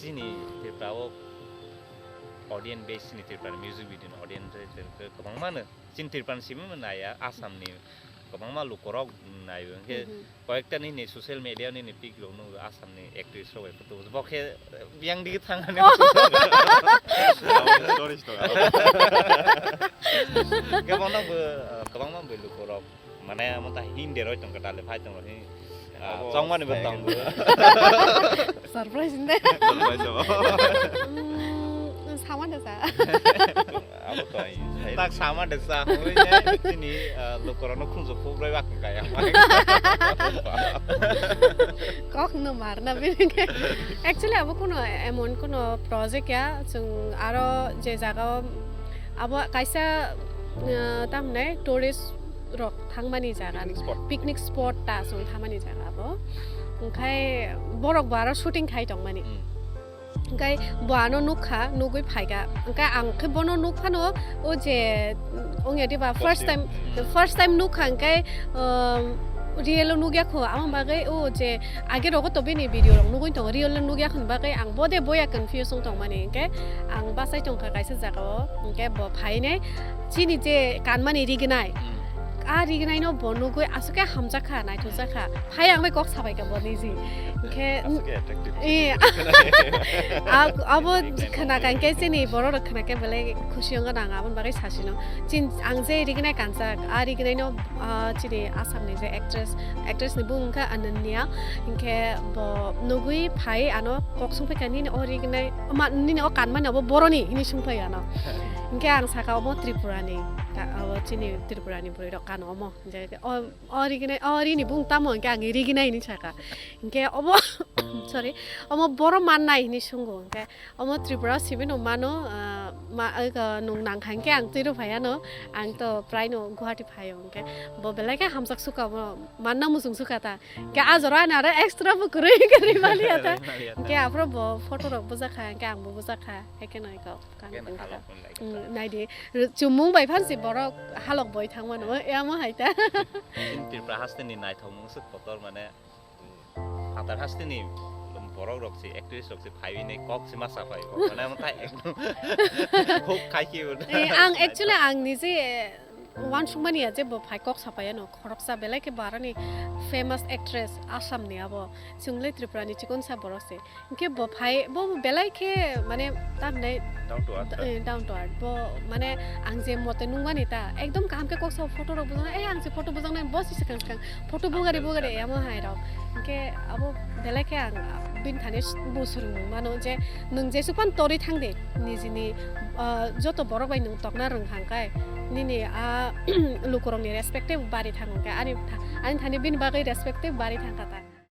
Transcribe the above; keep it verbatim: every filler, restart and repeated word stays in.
Chini Tripura o audience base, chini Tripura ni music video ni audience rate kwbangma no. Chini Tripura ni simi naiya, Assam ni kwbangma lukorok naiyo. Hinkhe Mhm. koyekta nini social media nini pic rok nugo, Assam ni actress rok bai photo. Bo khe yang digi thang ani. Stories to. Kwbangma bo, kwbangma bo lukorok. Mane amo ta Hindi roi tong ka dale phai tong roi. Ah, abo chongmani bo tong. Surprise inde. Surprise abo. Mm, sama de sa. Abo to ai. Tak sama de sa. Hoi ne tini, ah, lukorok no khunjo khub roi bak ka ya. Kok no mar na bini. Actually abo kuno emon kuno project ya. Chwng aro je jaga o abo kaisa, ah, tamne tourist rok thangmani jaga, picnic spot. Picnic spot ta chwng thangmani jaga abo. Onkhe borok bo aro shooting khai tongmani. Hmm. Onkhe bo ano nukha, nugwi phaikha. Onkhe ang khe bono nukphano o je, mm, ongya diba first time, hmm, first time nukha onkhe, um, real o nukya kho. Amo bagwi o je age rogo to bini video rok nugwi tongo, real o nukya khon bagwi ang bode boya confuse wng tongmani. Onkhe ang bachai tongkha kaisa jaga o, onkhe bo phainai. Chini je kanmani rignai, hmm, a rignai no bo nugwi aswk khe hamjak kha, naithok jak kha. Phai ang bai kok sabai kha bo niji. Onkhe aswk khe attractive. Eh, a-, abo khna kha khe chini borok rok khna khe belai khusi wngkha nang aboni bagwi sasino. Chin, ang je rignai kanjak, a rignai no, ah, chini Assam ni je actress, actress ni bung wngkha Ananya. Hinkhe bo nugwi phai ano kok sung phaikha nini o rignai, ma, nini o kanmani abo boroni hini sung phai ano. Hinkhe ang saka omo Tripura ni, ka-, abo chini Tripura ni bwrwi rok kano omo. Hinkhe o, o rignai, o rini bung tamo hinkhe ang rignai hini saka. Hinkhe omo, sorry, omo boro mannai hini sungo. Hinkhe omo Tripura simi no mano, ah, ma, ah, nung nang kha hinkhe ang twi rw phai ano. Ang to prai no Guwahati phaio hinkhe bo belai khe hamjak suka bo manna muchung suka ta. Hinkhe a jora ani aro extra bo kwrwi kwrwi mani ya ta. Kwrwi mani ya ta. Hinkhe aphuru bo photo rok bujak kha, hinkhe ang bo bujak kha. Haikhe no iko kan. Haikhe no tongkha. Halok hwnlai kha. Mm, nai di. Chumung bai phan si borok halok boi thang mano. Amo hai ta. Chini Tripura haste ni naithok mung swk kotor mane. Phatar haste ni borok rok se, actress rok se phaiwi nai kok se ma saphai. Mane amo tai ekdom huk khai khe bo. Eh, ang actually ang nije wansukmani ya je bo phai kok saphai ano, khoroksa belai khe bo aroni famous actress Assam ni abo, chwng le Tripura ni chikon sa borok se. Hinkhe bo phai, bo belai khe mane tamhinai down to earth, eh, down to earth. Bo mane ang je mote nungmani ta ekdom kaham khe kok sao photo rok bujana, eh, ang je photo bujaknai bo se swkang swkang photo bugari bugari amo hai rok. Hinkhe abo belai khe ang bini thani bo swrwng mano je nwng jesuk phan torwi thang di nijini, ah, joto borok bai nwng tokna rwng hang khe nini a lukurokni respect tei bari thang hwn khe ani tha-, ani thani bini bagwi respect tei bari thang kha ta.